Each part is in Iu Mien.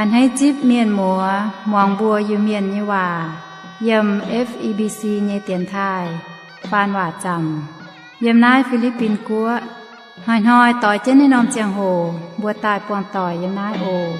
A'hneiv zipv mienh muoz muangx mbuo Iu-Mienh nyei waac yiem F E B C nyei dienx taaih faan waac zaamc yiem naaiv Fi^li^bin Guoqv. Hnoi-hnoi doix jienv naaiv norm ziangh hoc mbuo daaih buangh doic yiem naaiv oc.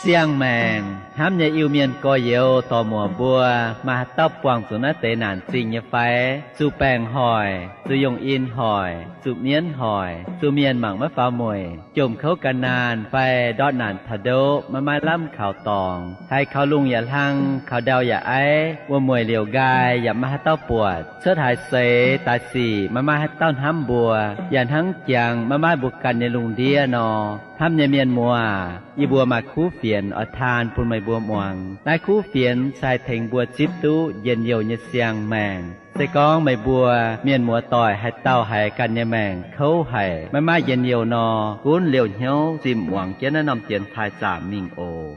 Siang-maengc hnamv nyei Iu-Mienh gorx-youz dorc-muoc mbuo, maaih haaix dauh buangh zuqc naaiv deix naanc zingh nyei fai? Zuqc baengc hoic, zuqc yongh in hoic, zuqc mienv hoic, zuqc mienh mangc maiv faaux mueic, jomc kouv gan naanh fai ndortv naanc taux ndoqv maiv maaih lamh kaux dorngx, haiz kaux lungh yaac hlang, kaux ndau yaac aiv, wuom mueic liouc nqaai yaac maiv maaih haaix dauh buatc, cuotv haaix seix daaih sic maiv maaih haaix dauh hnamv mbuo, yaac hnangv jangx maiv maaih mbuo ganh nyei lungh ndiev nor. Hnamv nyei mienh muoz, yie mbuo maaih kuv fienx oix taan bun meih mbuo muangx. Naaiv kuv fienx se haih tengx mbuo zipv duqv njien-youh nyei siang-maengc. Se gorngv meih mbuo mienh muoz doic haaix dauh haiz ganh nyei maengc kouv haic, maiv maaih njien-youh nor, gunv liouh hnyouv zimh muangx jienv naaiv norm dienx taaih zaamc mingh oc.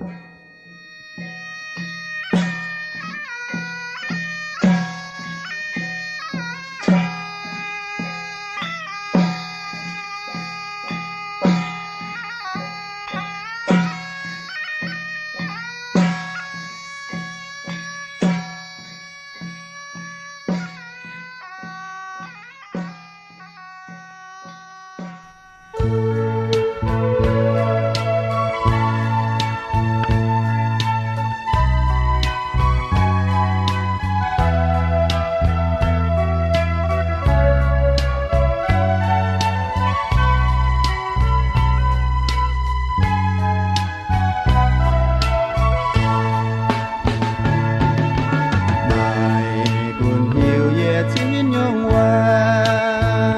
Meih gunv heuc yie cingv nyungc waac,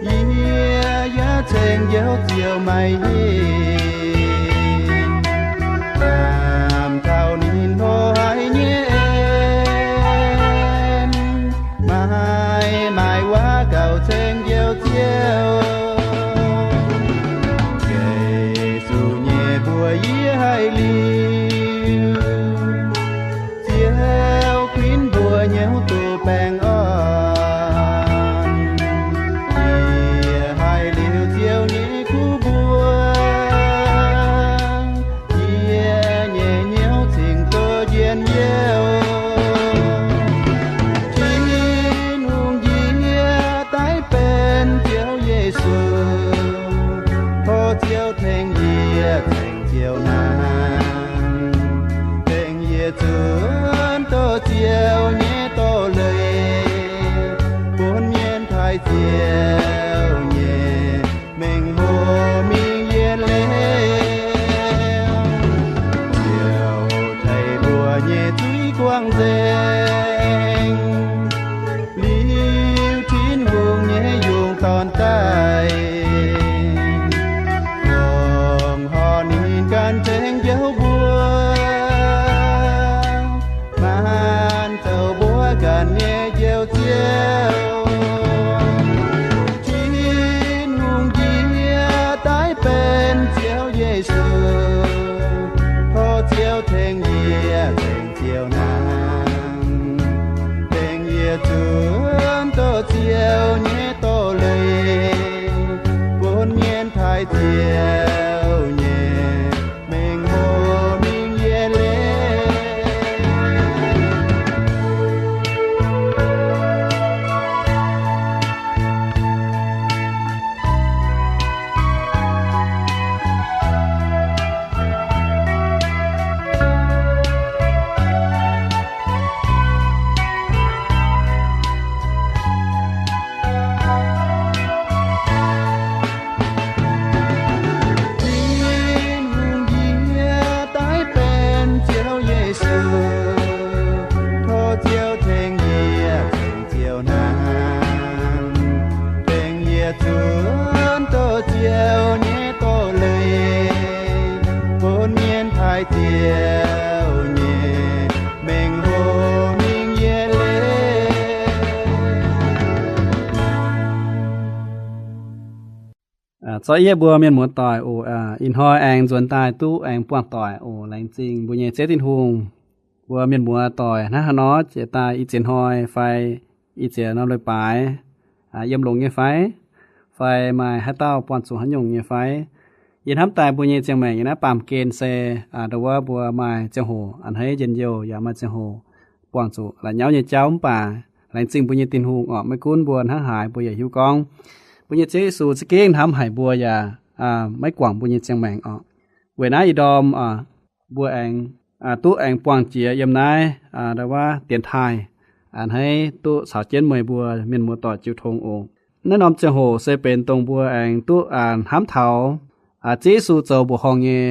yie yaac ceng njoux ziouc meih hingh. Lamh taux ninh hlo haic nyei en, maaih, maaih waac gauh ceng njoux Ziouv. Yesu nyei mbuox yie haiz liuz, Ziouv ginv mbuo hnyouv duqv baengh orn. Yie haiz liuz Ziouv nyei kuv mbuox, yie nyei hnyouv cingx duqv njien-youh. Tin-Hungh, yie daiv benx Ziouv Yesu, tov Ziouv tengx yie ceng Ziouv hnaangx, tengx yie zunv duqv Ziouv nyei doz-leiz, bun mienh taaih Ziouv nyei mengh hoc mingh yietc liuz. Ziouv tengx mbuo nyei zuiz guangc nzengc, liuz Tin-Hungh nyei yungz dorn daaih, longc horc ninh ganh ceng njoux mbuo, maanc zoux mbuo ganh nyei Njoux Ziouv. Tin-Hungh, yie daiv benx Ziouv Yesu, tov Ziouv tengx yie ceng Ziouv hnaangx, tengx yie zunv duqv Ziouv nyei doz-leiz, bun mienh taaih Ziouv nyei mengh hoc mingh yietc liuz. Tin-Hungh, yie daiv benx Ziouv Yesu, tov Ziouv tengx yie ceng Ziouv hnaangx, tengx yie zunv duqv Ziouv nyei doz-leiz, bun mienh taaih Ziouv nyei mengh hoc mingh yietc liuz. Zorqv yie mbuo mienh muoz-doic oc, ih hnoi aengx nzuonx daaih duqv aengx buangh doic oc. Laengz zingh mbuo nyei Ziouv Tin-Hungh. Mbuo mienh muoz-doic hnangv haaix nor jiex daaih, ih ziex hnoi fai ih ziex norm leiz-baaix, yiem longx nyei fai? Fai maaih haaix dauh buangh zuqc haaix nyungc nyei fai? Yie hnamv daaih mbuo nyei ziangh maengc yiem naaiv baamh gen se, ndo wuov mbuo maaih ziangh hoc a'hneiv njien-youh yaac maaih ziangh hoc buangh zuqc la'nyauv nyei jauv, mv baac laengz zingh mbuo nyei Tin-Hungh orqc, maiv gunv mbuo hnangv haaix mbuo yaac hiuv gorngv mbuo nyei Ziouv Yesu za'gengh hnamv haic mbuo yaac maiv guangc mbuo nyei ziangh maengc orqc. Weic naaiv ih ndorm mbuo aengx duqv aengx buangh jiex yiem naaiv ndo wuov dienx taaih a'hneiv duqv caux jienv meih mbuo mienh muoz-doic jiu tong oc. Naaiv norm ziangh hoc se benx dongh mbuo aengx duqv hnamv taux Ziouv Yesu zoux mbuoqc horngh nyei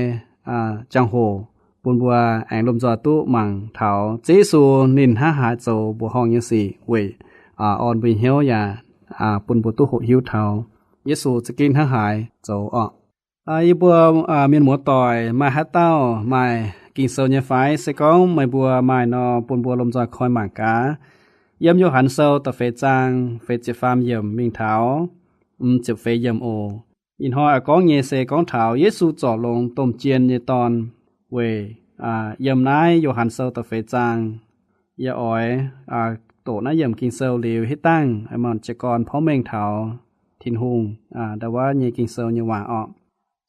ziangh hoc, bun mbuo aengx lomh nzoih duqv mangc taux Ziouv Yesu ninh hnangv haaix zoux mbuoqc horngh nyei sic weic orn mbuo nyei hnyouv yaac bun mbuo duqv hoqc hiuv taux Yesu za'gengh hnangv haaix zoux orqc. Yie mbuo mienh muoz-doic maaih haaix dauh maaih Ging-Sou nyei fai? Se gorngv meih mbuo maaih nor, bun mbuo lomh nzoih koi mangc gaax. Yiem Yo^han Sou da'feix zaang feix ziepc faam yiemc mingh taux ziepc feix yiemc oc. Ih hnoi oix gorngv nyei se gorngv taux Yesu zorc longx domh jien nyei dorn. Weic yiem naaiv Yo^han Sou da'feix zaang, yie oix doqc naaiv yiemc Ging-Sou liuz, hitv dangh maaih jiez gorn porv mengh taux Tin-Hungh ndo wuov nyei Ging-Sou nyei waac orqc.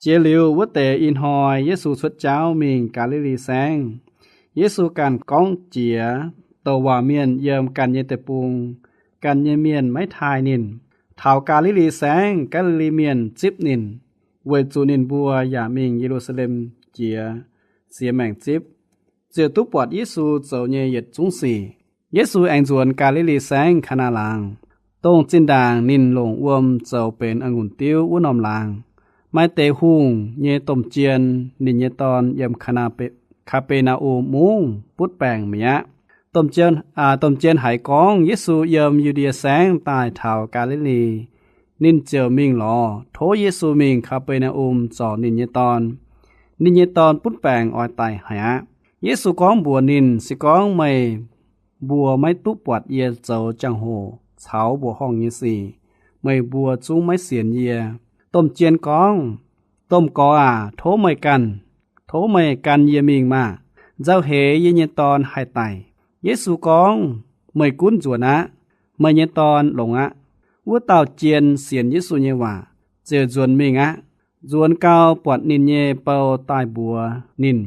Jiex liuz wuov deix ih hnoi Yesu cuotv jauv mingh Gaa^li^li Saengv. Yesu ganh gorngv jiex, douc waac mienh yiem ganh nyei deic-bung. Ganh nyei mienh maiv taaih ninh. Taux Gaa^li^li Saengv, Gaa^li^li Mienh zipv ninh, weic zuqc ninh mbuo yaac mingh Ye^lu^saa^lem jiex, siex maengc zipv, ziouc duqv buatc Yesu zoux nyei yietc zungv sic. Yesu aengx nzuonx Gaa^li^li Saengv, Kaa^naa Laangz, dongh zinh ndaangc ninh longc wuom zoux benx a'ngunc diuv wuov norm laangz. Maaih deix hungh nyei domh jien, ninh nyei dorn, yiem Kaa^be^naa^um Mungv butv baengc mi'aqv. Domh jien haiz gorngv Yesu yiem Yu^ndie Saengv daaih taux Gaa^li^li, ninh ziouc mingh lorz tov Yesu mingh Kaa^be^naa^um zorc ninh nyei dorn. Ninh nyei dorn butv baengc oix daic haic aqv. Yesu gorngv mbuox ninh, Se gorngv meih mbuo maiv duqv buatc yie zoux jangx-hoc caux mbuoqc horngh nyei sic, meih mbuo zungv maiv sienx yie. Domh jien gorngv, Domh Gorx aac, tov meih ganh, tov meih gan yie mingh maah! Nzauh heix yie nyei dorn haih daic. Yesu gorngv, Meih gunv nzuonx aqv. Meih nyei dorn longx aqv. Wuov dauh jien sienx Yesu nyei waac, ziouc nzuonx mingh aqv. Nzuonx gau, buatc ninh nyei bou daaih mbuox ninh,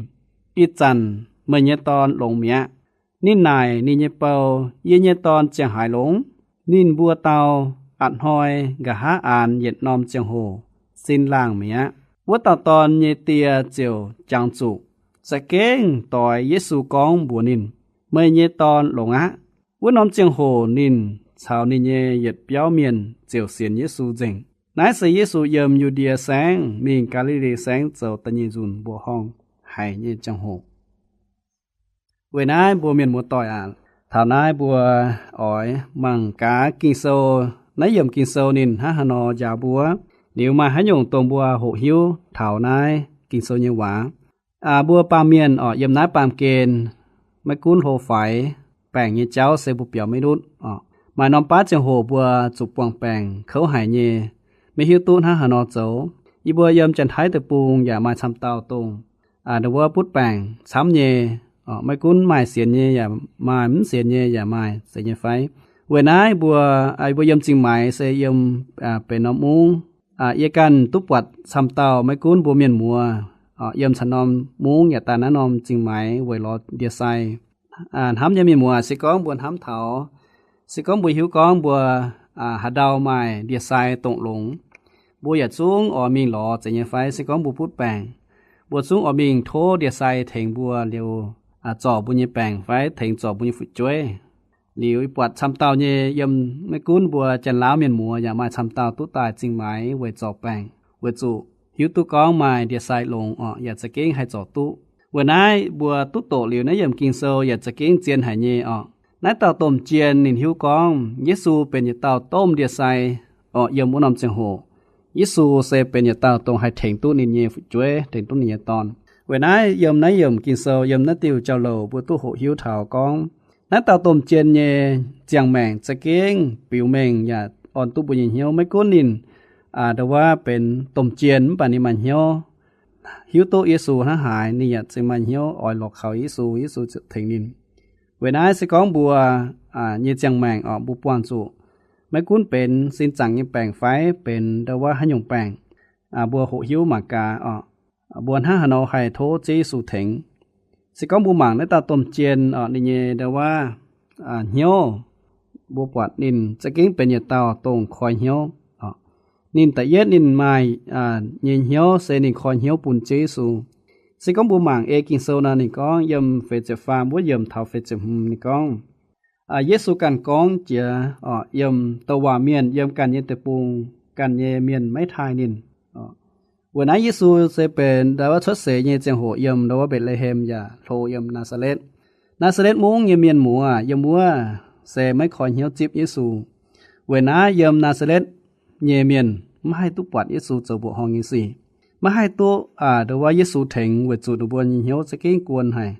Ih zanc meih nyei dorn longx mi'aqv. Ninh naaic ninh nyei bou, Yie nyei dorn ziangh haaix longx? Ninh mbuo dau, A'hnoi, nqa'haav aanx yietc norm ziangh hoc, sin laangh mi'aqv. Wuov dauh dorn nyei die ziouc jangx zuqc, za'gengh doix Yesu gorngv mbuox ninh, Meih nyei dorn longx aqv. Wuov norm ziangh hoc ninh caux ninh nyei yietc biauv mienh ziouc sienx Yesu nzengc. Naaiv se Yesu yiem Yu^ndie Saengv mingh Gaa^li^li Saengv zoux da'nyeic nzunc mbuoqc horngh haic nyei ziangh hoc. Weic naaiv mbuo mienh muoz-doic aac, taux naaiv mbuo oix mangc gaax Ging-Sou, naaiv yiemc Ging-Sou ninh hnangv haaix nor njaaux mbuo. Liuz maaih haaix nyungc dongh mbuo hoqc hiuv taux naaiv Ging-Sou nyei waac. Mbuo baamh mienh orqc, yiem naaiv baamh gen, maiv gunv hlo faix, baengc nyei jauv se mbuo biaux maiv ndutv orqc. Maaih norm baav ziangh hoc mbuo zuqc buangh baengc kouv haic nyei, maiv hiuv duqv hnangv haaix nor zoux. Yie mbuo yiem Janx-Taiv deic-bung yaac maaih camv dauh dongh ndo wuov butv baengc camv nyei, maiv gunv maaih sienx nyei yaac maaih, mv sienx nyei yaac maaih, zeiz nyei fai? Weic naaiv mbuo, mbuo yiem Zingh Maix se yiem benx norm mungv. Yie ganh duqv buatc camv dauh, maiv gunv mbuo mienh muoz yiem caux norm mungv yaac daaih naaiv norm Zingh Maix weic lorz ndie-sai. Hnamv nyei mienh muoz, se gorngv mbuo hnamv taux, se gorngv mbuo hiuv gorngv mbuo haaix ndau maaih ndie-sai dongh longx, mbuo yaac zungv oix mingh lorz, zeiz nyei fai? Se gorngv mbuo butv baengc, mbuo zungv oix mingh tov ndie-sai tengx mbuo liuz zorc mbuo nyei baengc fai tengx zorc mbuo nyei fu'jueiv. Liuz ih buatc camv dauh nyei, yiem maiv gunv mbuo Janx-Laauv mienh muoz yaac maaih camv dauh duqv daaih Zingh Maix weic zorc baengc, weic zuqc hiuv duqv gorngv maaih ndie-sai longx orqc, yaac za'gengh haih zorc duqv. Weic naaiv mbuo duqv doqc liuz naaiv yiemc Ging-Sou yaac za'gengh zien haic nyei orqc. Naaiv dauh domh jien ninh hiuv gorngv Yesu benx yietc dauh domh ndie-sai orqc. Yiem wuov norm ziangh hoc, Yesu se benx yietc dauh dongh haih tengx duqv ninh nyei fu'jueiv, tengx duqv ninh nyei dorn. Weic naaiv yiem naaiv yiemc Ging-Sou, yiem naaiv diuh jauv-louc mbuo duqv hoqc hiuv taux gorngv naaiv dauh domh jien nyei ziangh maengc za'gengh biux mengh yaac orn duqv mbuo nyei hnyouv. Maiv gunv ninh ndo wuov benx domh jien mv baac ninh maaih hnyouv hiuv duqv Yesu hnangv haaix, ninh yaac za'gengh maaih hnyouv oix lorz kaux Yesu, Yesu ziouc tengx ninh. Weic naaiv se gorngv mbuo nyei ziangh maengc orqc, mbuo buangh zuqc Maiv gunv benx sin zaangc nyei baengc fai benx ndau wuov haaix nyungc baengc, mbuo hoqc hiuv mangc gaax oc, mbuo hnangv haaix nor haih tov Ziouv Yesu tengx. Se gorngv mbuo mangc naaiv dauh domh jien oc, ninh nyei ndau wuov hnyouv, mbuo buatc ninh za'gengh benx yietc dauh dongh koi hnyouv. Ninh da'yietv ninh maaih nyei hnyouv se ninh koi hnyouv bun Ziouv Yesu. Se gorngv mbuo mangc ei Ging-Sou nor, ninh gorngv yiem feix ziepc faam wuov yiemc taux feix ziepc hmz ninh gorngv, Yesu ganh gorngv jiex oc, yiem douc waac mienh, yiem ganh nyei deic-bung, ganh nyei mienh maiv taaih ninh. Weic naaiv Yesu se benx ndau wuov cuotv seix nyei ziangh hoc yiem ndau wuov Mbetc^le^hem yaac hlo yiem Naa^saa^letv. Naa^saa^letv Mungv nyei mienh muoz yiem wuov se maiv koi hnyouv zipv Yesu. Weic naaiv yiem Naa^saa^letv nyei mienh maiv haih duqv buatc Yesu zoux mbuoqc horngh nyei sic, maiv haih duqv ndau wuov Yesu tengx weic zuqc ninh mbuo nyei hnyouv za'gengh guon haic,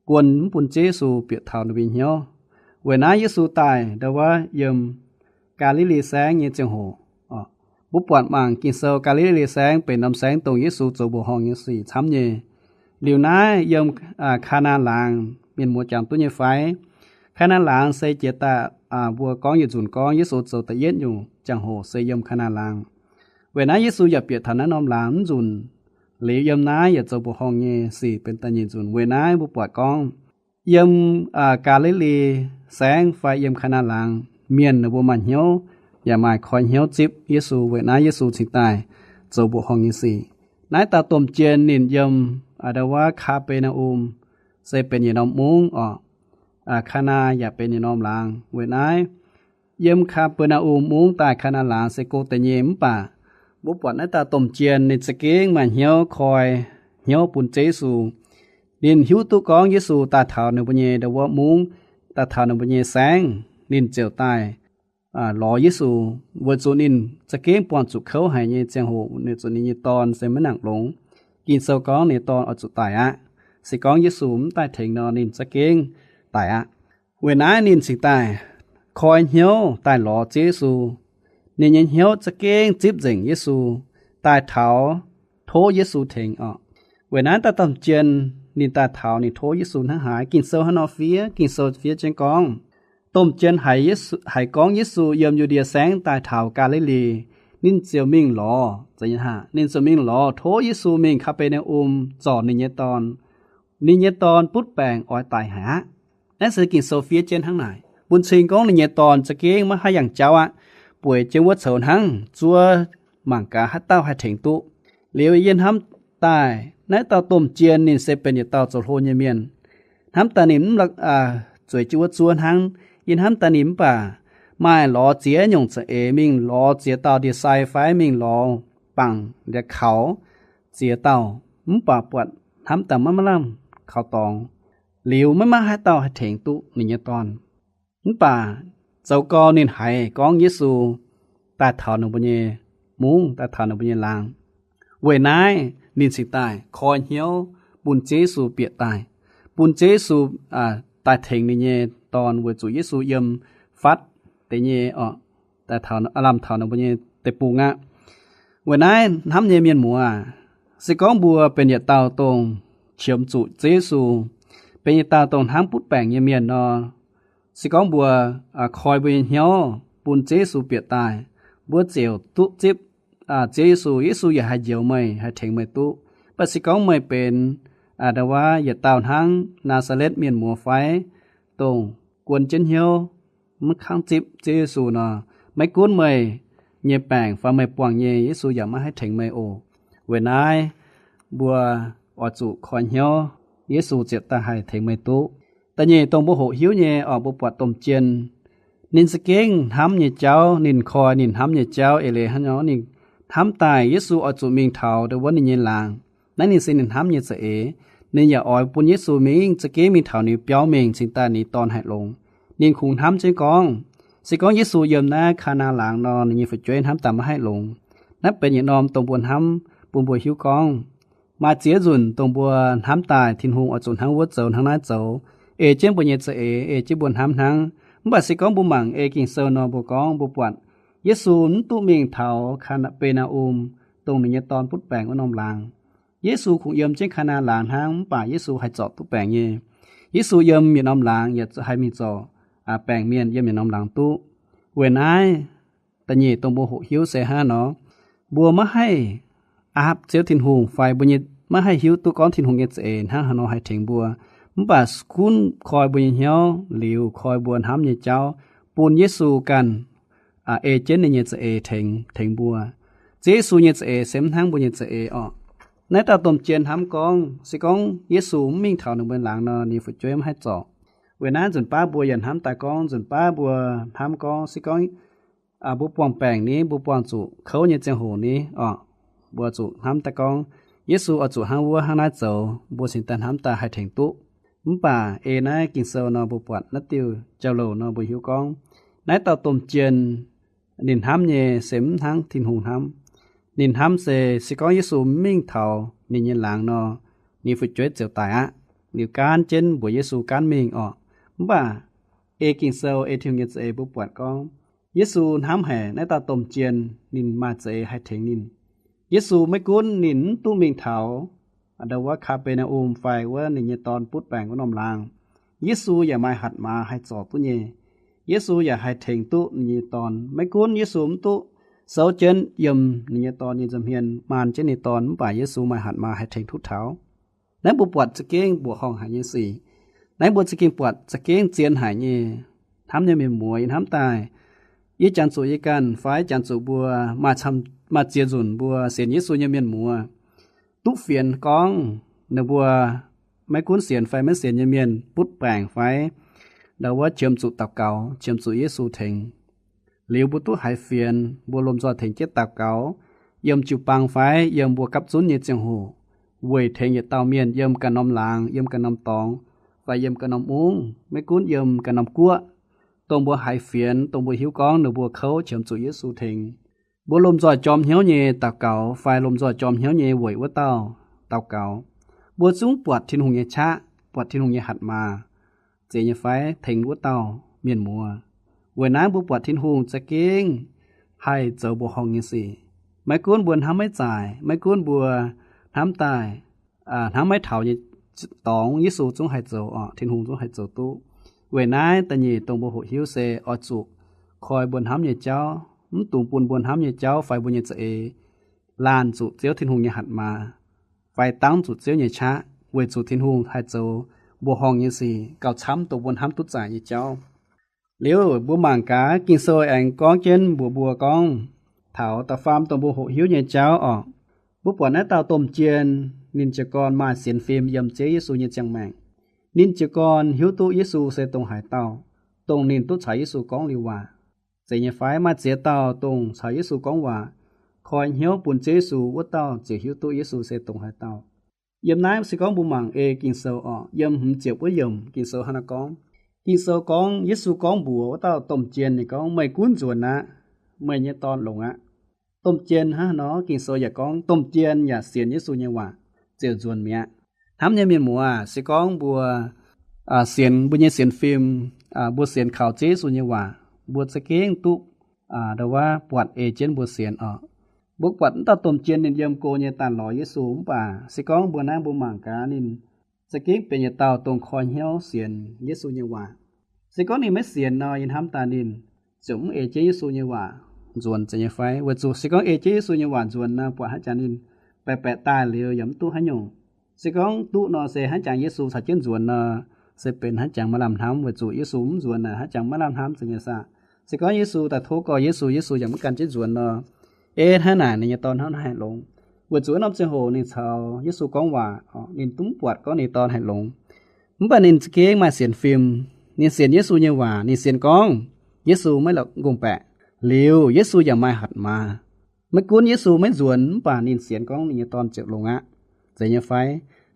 guon mv bun Ziouv Yesu bieqc taux ninh mbuo nyei hnyouv. Weic naaiv Yesu daaih ndau wuov yiem Gaa^li^li Saengv nyei ziangh hoc. Mbuo buatc mangc Ging-Sou, Gaa^li^li Saengv benx norm saengv dongh Yesu zoux mbuoqc horngh nyei sic camv nyei. Liuz naaiv yiem Kaa^naa Laangz, mienh muoz jangx duqv nyei fai? Kaa^naa Laangz se jiex daaih mbuo gorngv yietc nzunc gorngv Yesu zoux da'yietv nyungc ziangh hoc se yiem Kaa^naa Laangz. Weic naaiv Yesu yaac bieqc taux naaiv norm laangz mv nzunc. Liuz yiem naaiv yaac zoux mbuoqc horngh nyei sic benx da'nyeic nzunc. Weic naaiv mbuo buatc gorngv yiem Gaa^li^li Saengv fai yiem Kaa^naa Laangz, mienh ninh mbuo maaih hnyouv yaac maaih koi hnyouv zipv Yesu. Weic naaiv Yesu cingx daaih zoux mbuoqc horngh nyei sic. Naaiv dauh domh jien ninh yiem ndau wuov Kaa^be^naa^um, se benx yietc norm mungv oc. Kaa^naa yaac benx yietc norm laangz. Weic naaiv yiem Kaa^be^naa^um Mungv daaih Kaa^naa Laangz se go deix nyei, mv baac mbuo buatc naaiv dauh domh jien ninh za'gengh maaih hnyouv koi hnyouv bun Ziouv Yesu. Ninh hiuv duqv gorngv Yesu daaih taux ninh mbuo nyei ndau wuov mungv, daaih taux ninh mbuo nyei saengv, ninh ziouc daaih lorz Yesu, weic zuqc ninh za'gengh buangh zuqc kouv haic nyei ziangh hoc, weic zuqc ninh nyei dorn se maiv nangc longx. Ging-Sou gorngv ninh nyei dorn oix zuqc daic aqv. Se gorngv Yesu mv daaih tengx nor, ninh za'gengh daic aqv. Weic naaiv ninh cingx daaih koi hnyouv daaih lorz Ziouv Yesu. Ninh nyei hnyouv za'gengh zipv nzengc Yesu, daaih taux tov Yesu tengx oc. Weic naaiv dauh domh jien ninh daaih taux ninh tov Yesu hnangv haaix? Ging-Sou hnangv nor fiev, Ging-Sou fiev jienv gorngv, domh jien haiz Yesu, haiz gorngv Yesu yiem Yu^ndie Saengv daaih taux Gaa^li^li, ninh ziouc mingh lorz, ninh ziouc mingh lorz tov Yesu mingh Kaa^be^naa^um zorc ninh nyei dorn. Ninh nyei dorn butv baengc oix daic haic aqv. Naaiv se Ging-Sou fiev jienv hnangv naaic, bun cing gorngv ninh nyei dorn za'gengh maiv haih yangh jauv aqv, bueix jienv wuov coux hnangv, zuov mangc gaax haaix dauh haih tengx duqv. Liuz yie hnamv daaih naaiv dauh domh jien ninh se benx yietc dauh zoux hlo nyei mienh. Hnamv daaih ninh mv zueiz jienv wuov zuov hnangv. Yie hnamv daaih ninh mv baac maaih lorz ziex nyungc za'eix, mingh lorz ziex dauh ndie-sai fai mingh lorz bangc ndie-kaux ziex dauh, mv baac buatc hnamv daaih maiv maaih lamh kaux dorngx. Liuz maiv maaih haaix dauh haih tengx duqv ninh nyei dorn. Mv baac zoux gau ninh haiz gorngv Yesu daaih taux ninh mbuo nyei mungv, daaih taux ninh mbuo nyei laangz. Weic naaiv ninh cingx daaih koi hnyouv bun Ziouv Yesu bieqc daaih, bun Ziouv Yesu daaih tengx ninh nyei dorn, weic zuqc Yesu yiem fatv deix nyei oc, daaih lamh taux ninh mbuo nyei deic-bung aqv. Weic naaiv hnamv nyei mienh muoz, se gorngv mbuo benx yietc dauh dongh qiemx zuqc Ziouv Yesu, benx yietc dauh dongh hnamv butv baengc nyei mienh nor, se gorngv mbuo koi mbuo nyei hnyouv bun Ziouv Yesu bieqc daaih, mbuo ziouc duqv zipv Ziouv Yesu. Yesu yaac haih njoux meih, haih tengx meih duqv. Mv baac se gorngv meih benx ndau wuov yietc dauh hnangv Naa^saa^letv mienh muoz fai, dongh guon jienv hnyouv, mv kangv zipv Ziouv Yesu nor, maiv gunv meih nyei baengc fai meih buangh nyei, Yesu yaac maiv haih tengx meih oc. Weic naaiv mbuo oix zuqc koi hnyouv, Yesu ziouc daaih haih tengx meih duqv. Da'nyeic dongh mbuo hoqc hiuv nyei oc, mbuo buatc domh jien, ninh za'gengh hnamv nyei jauv, ninh koi ninh hnamv nyei jauv eix leiz hnangv nor, ninh hnamv daaih Yesu oix zuqc mingh taux ndau wuov ninh nyei laangz. Naaiv ninh se ninh hnamv nyei za'eix. Ninh yaac oix bun Yesu mingh, za'gengh mingh taux ninh biauv mingh cingx daaih ninh dorn haih longx. Ninh kungx hnamv jienv gorngv, se gorngv Yesu yiem naaiv Kaa^naa Laangz nor, ninh nyei fu'jueiv hnamv daaih maiv haih longx. Naaiv benx yietc norm dongh mbuo hnamv bun mbuo hiuv gorngv, maaih ziex nzunc dongh mbuo hnamv daaih Tin-Hungh oix zuqc hnangv wuov zoux hnangv naaiv zoux, ei jienv mbuo nyei za'eix, ei jienv mbuo hnamv hnangv. Mv baac se gorngv mbuo mangc ei Ging-Sou nor, mbuo gorngv mbuo buatc Yesu mv duqv mingh taux Kaa^be^naa^um, dongh ninh nyei dorn butv baengc wuov norm laangz. Yesu kungx yiem jienv Kaa^naa Laangz hnangv, mv baac Yesu haih zorc duqv baengc nyei. Yesu yiem yietc norm laangz yaac haih mingh zorc baengc mienh yiem yietc norm laangz duqv. Weic naaiv Da'nyeic dongh mbuo hoqc hiuv se hnangv nor, mbuo maiv haih aapv Ziouv Tin-Hungh fai mbuo nyei maiv haih hiuv duqv gorngv Tin-Hungh nyei za'eix hnangv haaix nor haih tengx mbuo. Mv baac gunv koi mbuo nyei hnyouv liuz, koi mbuo hnamv nyei jauv, bun Yesu ganh ei jienv ninh nyei za'eix tengx, tengx mbuo. Ziouv Yesu nyei za'eix se mv hnangv mbuo nyei za'eix orqc. Naaiv dauh domh jien hnamv gorngv, se gorngv Yesu mv mingh taux ninh mbuo laangz nor, ninh fu'jueiv mv haih zorc. Weic naaiv nzunc baav mbuo yaac hnamv daaih gorngv, nzunc baav mbuo hnamv gorngv, se gorngv mbuo buangh baengc ni, mbuo buangh zuqc kouv nyei ziangh hoc ni orqc, mbuo zuqc hnamv daaih gorngv, Yesu oix zuqc hnangv wuov hnangv naaiv zoux, mbuo cingx daaih hnamv daaih haih tengx duqv. Mv baac ei naaiv Ging-Sou nor mbuo buatc naaiv diuh jauv-louc nor mbuo hiuv gorngv, naaiv dauh domh jien ninh hnamv nyei se mv hnangv Tin-Hungh hnamv. Ninh hnamv se, se gorngv Yesu mv mingh taux ninh nyei laangz nor, ninh fu'jueiv ziouc daic aqv. Liuz gaanv jienv mbuox Yesu gaanv mingh orqc. Mv baac ei Ging-Sou, ei Tin-Hungh nyei za'eix mbuo buatc gorngv, Yesu hnamv haic naaiv dauh domh jien, ninh maaih za'eix haih tengx ninh. Yesu maiv gunv ninh mv duqv mingh taux ndau wuov Kaa^be^naa^um fai wuov ninh nyei dorn butv baengc wuov norm laangz, Yesu yaac maaih hatc maaz haih zorc duqv nyei. Yesu yaac haih tengx duqv ninh nyei dorn. Maiv gunv Yesu mv duqv soux jienv yiem ninh nyei dorn nyei nza'hmien maan jienv ninh dorn, mv baac Yesu maaih hatc maaz haih tengx duqv taux. Naaiv mbuo buatc za'gengh mbuoqc horngh haic nyei sic. Naaiv mbuo za'gengh buatc za'gengh zien haic nyei. Hnamv nyei mienh muoz, yie hnamv daaih, yie jangx zuqc yie ganh fai jangx zuqc mbuo maaih ziex nzunc mbuo sienx Yesu nyei mienh muoz duqv fienx gorngv ninh mbuo maiv gunv sienx fai maiv sienx nyei mienh butv baengc fai ndau wuov qiemx zuqc daux gaux, qiemx zuqc Yesu tengx. Liuz mbuo duqv haiz fienx, mbuo lomh nzoih tengx jienv daux gaux, yiem jiu-baang fai yiem mbuo gapv zunv nyei ziangh hoc, weic tengx yietc dauh mienh yiem ganh norm laangz, yiem ganh norm dorngx, fai yiem ganh norm mungv, maiv gunv yiem ganh norm guoqv, dongh mbuo haiz fienx, dongh mbuo hiuv gorngv ninh mbuo kouv qiemx zuqc Yesu tengx. Mbuo lomh nzoih jorm hnyouv nyei daux gaux fai lomh nzoih jorm hnyouv nyei weic wuov dauh daux gaux. Mbuo zungv buatc Tin-Hungh nyei qaqv, buatc Tin-Hungh nyei hatc maaz zeiz nyei fai tengx wuov dauh mienh muoz. Weic naaiv mbuo buatc Tin-Hungh za'gengh haih zoux mbuoqc horngh nyei sic. Maiv gunv mbuo hnamv maiv zaaic, maiv gunv mbuo hnamv daaih hnamv maiv taux nyei dorngx, Yesu zungv haih zoux oc, Tin-Hungh zungv haih zoux duqv. Weic naaiv da'nyeic dongh mbuo hoqc hiuv se oix zuqc koi mbuo hnamv nyei jauv, mv dungx bun mbuo hnamv nyei jauv fai mbuo nyei za'eix laanh zuqc Ziouv Tin-Hungh nyei hatc maaz, fai dangv zuqc Ziouv nyei qaqv, weic zuqc Tin-Hungh haih zoux mbuoqc horngh nyei sic gauh camv dongh mbuo hnamv duqv zaaic nyei jauv. Liuz mbuo mangc gaax Ging-Sou aengx gorngv jienv mbuox mbuo gorngv, taux da'faam dongh mbuo hoqc hiuv nyei jauv oc. Mbuo buatc naaiv dauh domh jien, ninh jiez gorn maaih sienx fim yiem Ziouv Yesu nyei ziangh maengc. Ninh jiez gorn hiuv duqv Yesu se dongh haaix dauh, dongh ninh duqv caux Yesu gorngv liuz waac. Zeiz nyei fai maaih ziex dauh dongh caux Yesu gorngv waac, koi hnyouv bun Ziouv Yesu wuov dauh ziouc hiuv duqv Yesu se dongh haaix dauh. Yiem naaiv se gorngv mbuo mangc ei Ging-Sou oc, yiem hmz ziepc wuov yiemc Ging-Sou hnangv naaiv gorngv. Ging-Sou gorngv, Yesu gorngv mbuox wuov dauh domh jien, ninh gorngv, Meih gunv nzuonx aqv. Meih nyei dorn longx aqv. Domh jien hnangv haaix nor? Ging-Sou yaac gorngv domh jien yaac sienx Yesu nyei waac ziouc nzuonx mi'aqv. Hnamv nyei mienh muoz, se gorngv mbuo sienx, mbuo nyei sienx fim, mbuo sienx kaux Ziouv Yesu nyei waac, mbuo za'gengh duqv ndau wuov buatc ei jienv mbuo sienx oc. Mbuo buatc wuov dauh domh jien ninh yiem go nyei daaih lorz Yesu, mv baac se gorngv mbuo naaiv mbuo mangc gaax ninh za'gengh benx yietc dauh dongh koi hnyouv sienx Yesu nyei waac. Se gorngv ninh maiv sienx nor, yie hnamv daaih ninh ziouc mv ei jienv Yesu nyei waac nzuonx, zeiz nyei fai? Weic zuqc se gorngv ei jienv Yesu nyei waac nzuonx nor, buatc hnangv jangx ninh baeqc baeqc daaih liuz yaac mv duqv haaix nyungc. Se gorngv duqv nor, se hnangv jangx Yesu caux jienv nzuonx nor, se benx hnangv jangx maaih lamh hnamv, weic zuqc Yesu mv nzuonx naaic hnangv jangx maaih lamh hnamv, zeiz nyei saah? Se gorngv Yesu daaih tov gorx, Yesu, Yesu yaac mv gan jienv nzuonx nor, ei hnangv naaic ninh nyei dorn hnangv naaiv haih longx. Weic zuqc wuov norm ziangh hoc ninh caux Yesu gorngv waac, ninh duqv mv buatc gorngv ninh dorn haih longx. Mv baac ninh za'gengh maaih sienx fim. Ninh sienx Yesu nyei waac, ninh sienx gorngv Yesu maiv la'ngongh baeqc. Liuz Yesu yaac maaih hatc maaz. Maiv gunv Yesu maiv nzuonx, mv baac ninh sienx gorngv ninh nyei dorn ziouc longx aqv, zeiz nyei fai?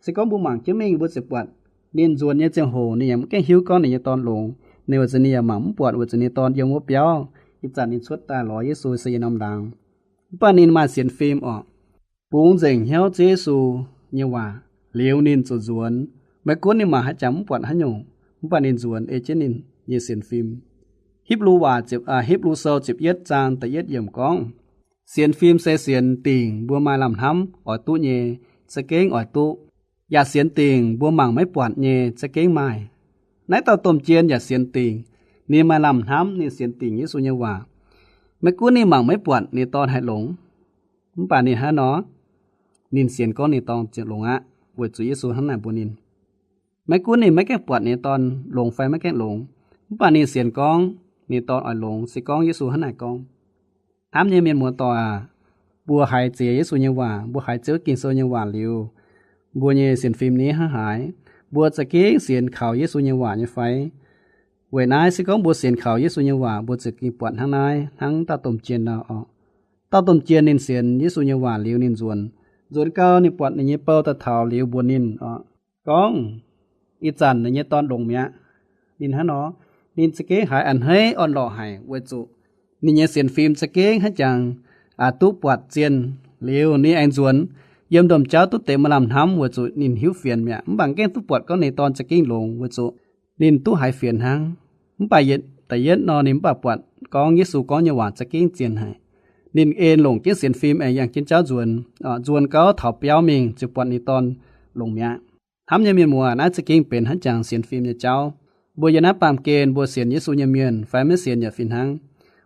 Se gorngv mbuo mangc jienv mingh mbuo ziouc buatc ninh nzuonx nyei ziangh hoc ninh yaac mv gaengh hiuv gorngv ninh nyei dorn longx. Ninh weic zuqc ninh yaac mangc mv buatc weic zuqc ninh dorn yiem wuov biauv. Ih zanc ninh cuotv daaih lorz Yesu se yiem norm laangz. Mv baac ninh maaih sienx fim oc. Bungx nzengc hnyouv Ziouv Yesu nyei waac, liuz ninh ziouc nzuonx. Maiv gunv ninh mangc hnangv jangx mv buatc haaix nyungc, mv baac ninh nzuonx ei jienv ninh nyei sienx fim. Hipv^lu waac, Hipv^lu Sou ziepc yietv zaang da'yietv yiemc gorngv, sienx fim se sienx dingc mbuo maaih lamh hnamv oix duqv nyei, za'gengh oix duqv, yaac sienx dingc mbuo mangc maiv buatc nyei, za'gengh maaih. Naaiv dauh domh jien yaac sienx dingc, ninh maaih lamh hnamv, ninh sienx dingc Yesu nyei waac. Maiv gunv ninh mangc maiv buatc ninh dorn haih longx, mv baac ninh hnangv nor, ninh sienx gorngv ninh dorn ziouc longx aqv, weic zuqc Yesu hnangv naaic mbuox ninh. Maiv gunv ninh maiv gaengh buatc ninh dorn longx fai maiv gaengh longx, mv baac ninh sienx gorngv ninh dorn oix longx, se gorngv Yesu hnangv naaic gorngv. Hnamv nyei mienh muoz-doic aac, mbuo haiz ziex Yesu nyei waac, mbuo haiz Ziouv Ging-Sou nyei waac liuz, mbuo nyei sienx fim ni hnangv haaix? Mbuo za'gengh sienx kaux Yesu nyei waac nyei fai? Weic naaiv se gorngv mbuo sienx kaux Yesu nyei waac, mbuo ziouc ging buatc hnangv naaiv, hnangv dauh domh jien nor oc. Dauh domh jien ninh sienx Yesu nyei waac liuz ninh nzuonx. Nzuonx gau ninh buatc ninh nyei bou daaih taux liuz mbuox ninh oc, gorngv, ih zanc ninh nyei dorn longx mi'aqv. Ninh hnangv nor, ninh za'gengh haiz a'hneiv orn-lorqc haic weic zuqc ninh nyei sienx fim za'gengh haiv jangx duqv buatc zien. Liuz ninh aengx nzuonx. Yiem domh jauv duqv deix maaih lamh hnamv weic zuqc ninh hiuv fienx mi'aqv, mv baac gengh duqv buatc gorngv ninh dorn za'gengh longx weic zuqc ninh duqv haiz fienx hnangv. Mv baac yietc, da'yietv nor ninh mv baac buatc gorngv Yesu gorngv nyei waac za'gengh zien haic. Ninh en longc jienv sienx fim aengx yangh jienv jauv nzuonx. Nzuonx gau taux biauv mingh ziouc buatc ninh dorn longx mi'aqv. Hnamv nyei mienh muoz, naaiv za'gengh benx hnangv jangx sienx fim nyei jauv. Mbuo yiem naaiv baamh gen mbuo sienx Yesu nyei mienh fai maiv sienx yaac fih hnangv,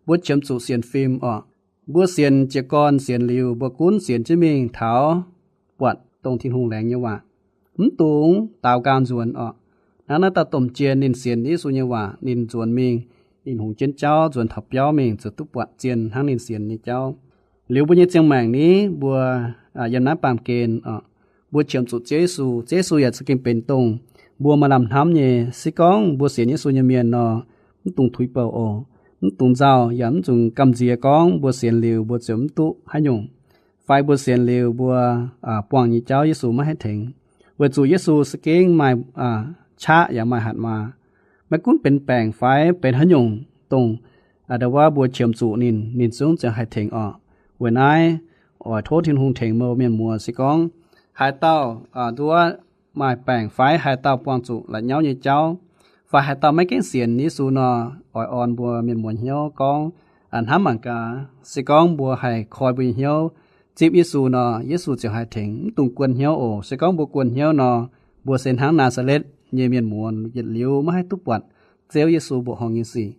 mbuo qiemx zuqc sienx fim oc. Mbuo sienx jiez gorn sienx liuz, mbuo gunv sienx jienv mingh taux buatc dongh Tin-Hungh laengz nyei waac, mv dungx daaux nqaang nzuonx oc. Hnangv naaiv dauh domh jien ninh sienx Yesu nyei waac, ninh nzuonx mingh, ninh hungx jienv jauv nzuonx taux biauv mingh ziouc duqv buatc zien hnangv ninh sienx nyei jauv. Liuz mbuo nyei ziangh maengc ni, mbuo yiem naaiv baamh gen oc, mbuo qiemx zuqc Ziouv Yesu. Ziouv Yesu yaac za'gengh benx dongh mbuo maaih lamh hnamv nyei. Se gorngv mbuo sienx Yesu nyei mienh nor, mv dungx tuix bouc oc. Mv dungx nzauh yaac mv dungx gamh nziex gorngv mbuo sienx liuz mbuo ziouc mv duqv haaix nyungc, fai mbuo sienx liuz mbuo buangh nyei jauv Yesu maiv haih tengx, weic zuqc Yesu za'gengh maaih qaqv yaac maaih hatc maaz. Maiv gunv benx baengc fai benx haaix nyungc dongh ndau wuov mbuo qiemx zuqc ninh, ninh zungv ziouc haih tengx oc. Weic naaiv oix tov Tin-Hungh tengx mbuo mienh muoz. Se gorngv haaix dauh nduov maaih baengc fai haaix dauh buangh zuqc la'nyauv nyei jauv, fai haaix dauh maiv gaengh sienx Yesu nor, oix orn mbuo mienh muoz hnyouv gorngv hnamv mangc gaax. Se gorngv mbuo haih koi mbuo nyei hnyouv zipv Yesu nor, Yesu ziouc haih tengx. Mv dungx guon hnyouv oc. Se gorngv mbuo guon hnyouv nor, mbuo se hnangv Naa^saa^letv nyei mienh muoz, yietc liuz maiv haih duqv buatc Ziouv Yesu mbuoqc horngh nyei sic.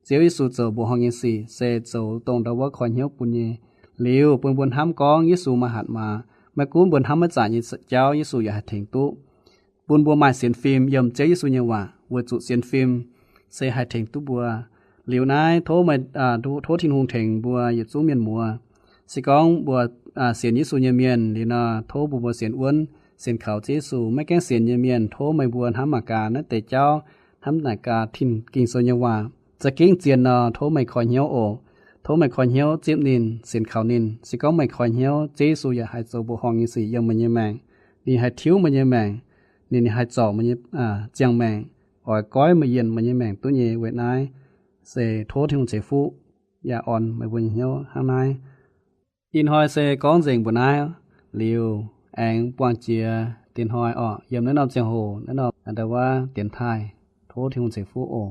Ziouv Yesu zoux mbuoqc horngh nyei sic se zoux dongh ndau wuov koi hnyouv bun nyei. Liuz bun mbuo hnamv gorngv Yesu maaih hatc maaz. Maiv gunv mbuo hnamv maiv zaqc nyei jauv, Yesu yaac haih tengx duqv. Bun mbuo maaih sienx fim yiem Ziouv Yesu nyei waac, weic zuqc sienx fim se haih tengx duqv mbuo. Liuz naaiv tov meih, tov Tin-Hungh tengx mbuo yietc zungv mienh muoz. Se gorngv mbuo sienx Yesu nyei mienh liuz nor, tov mbuo mbuo sienx wuonv, sienx kaux Ziouv Yesu. Maiv gaengh sienx nyei mienh, tov meih mbuo hnamv mangc gaax naaiv deix jauv, hnamv mangc gaax Tin, Ging-Sou nyei waac za'gengh zien nor, tov meih koi hnyouv oc. Tov meih koi hnyouv zipv ninh, sienx kaux ninh. Se gorngv meih koi hnyouv, Ziouv Yesu yaac haih zoux mbuoqc horngh nyei sic yiem meih nyei maengc. Ninh haih tiuv meih nyei maengc. Ninh haih zorc meih nyei ziangh maengc, oix goiv meih yienh meih nyei maengc duqv nyei. Weic naaiv se tov Tin-Hungh ceix fuqv yaac orn meih mbuo nyei hnyouv hnangv naaiv. Ih hnoi se gorngv nzengc mbuoqc naaiv liuz, aengx buangh jiex dien hnoi orqc, yiem naaiv norm ziangh hoc, naaiv norm ndau wuov dienx taaih. Tov Tin-Hungh ceix fuqv oc.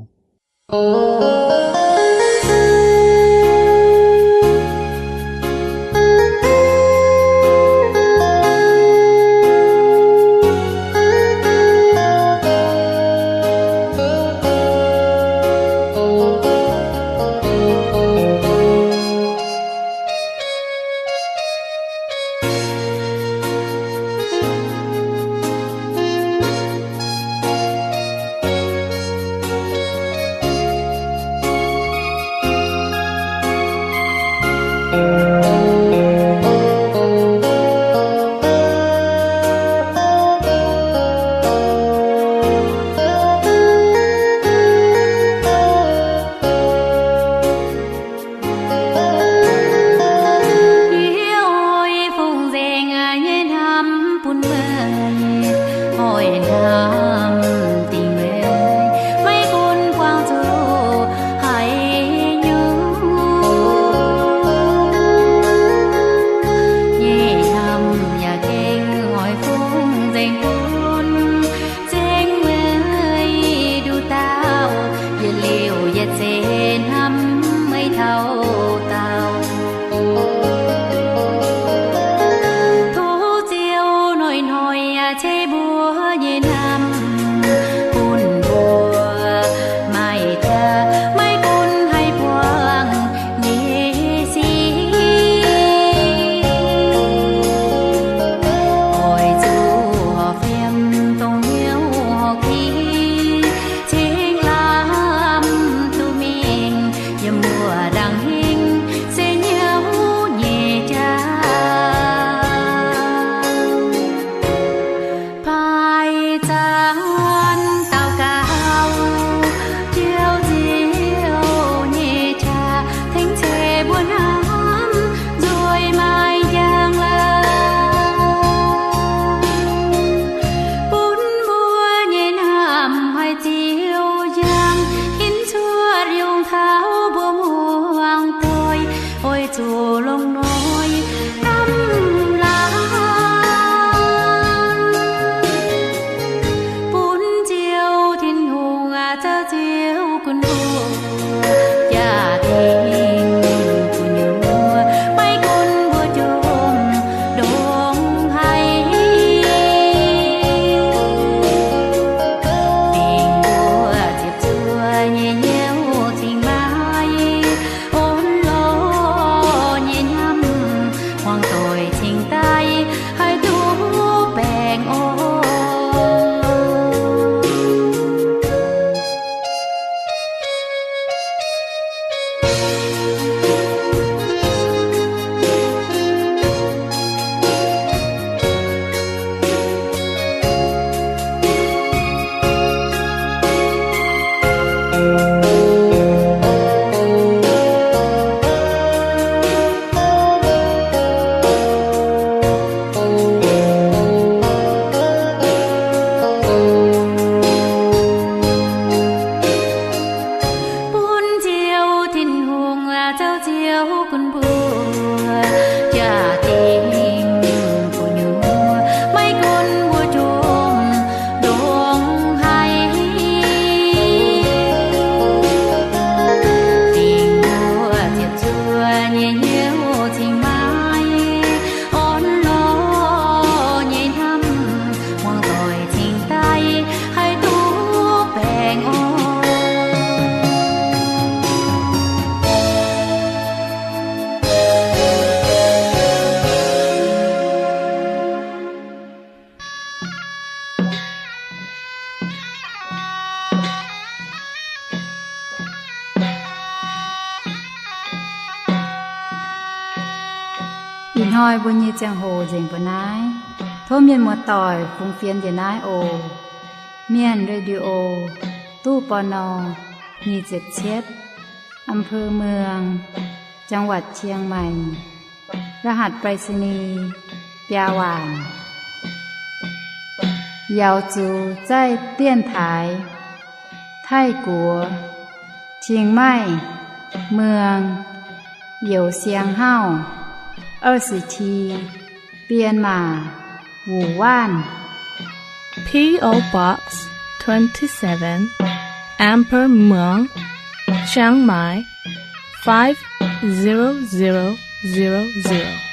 Hnoi mbuo nyei ziangh hoc nzengc mbuo naaiv. Tov mienh muoz-doic fungx fienx njiec naaiv oc. Mienh Radio, ตู้ ปณ. nyic ziepc cietv, อำเภอเมือง จังหวัดเชียงใหม่ รหัสไปรษณีย์ biaa waanc. Yaauz zuqc zaih dienx taaix Taiv-Guoqv, Chiang Mai, Muang, Youz Siang Hauv, 二十七, Bienh Maac, Wuonh Waanv. P O Box twenty-seven, Amber Muang, Chiang Mai, five zero zero zero zero.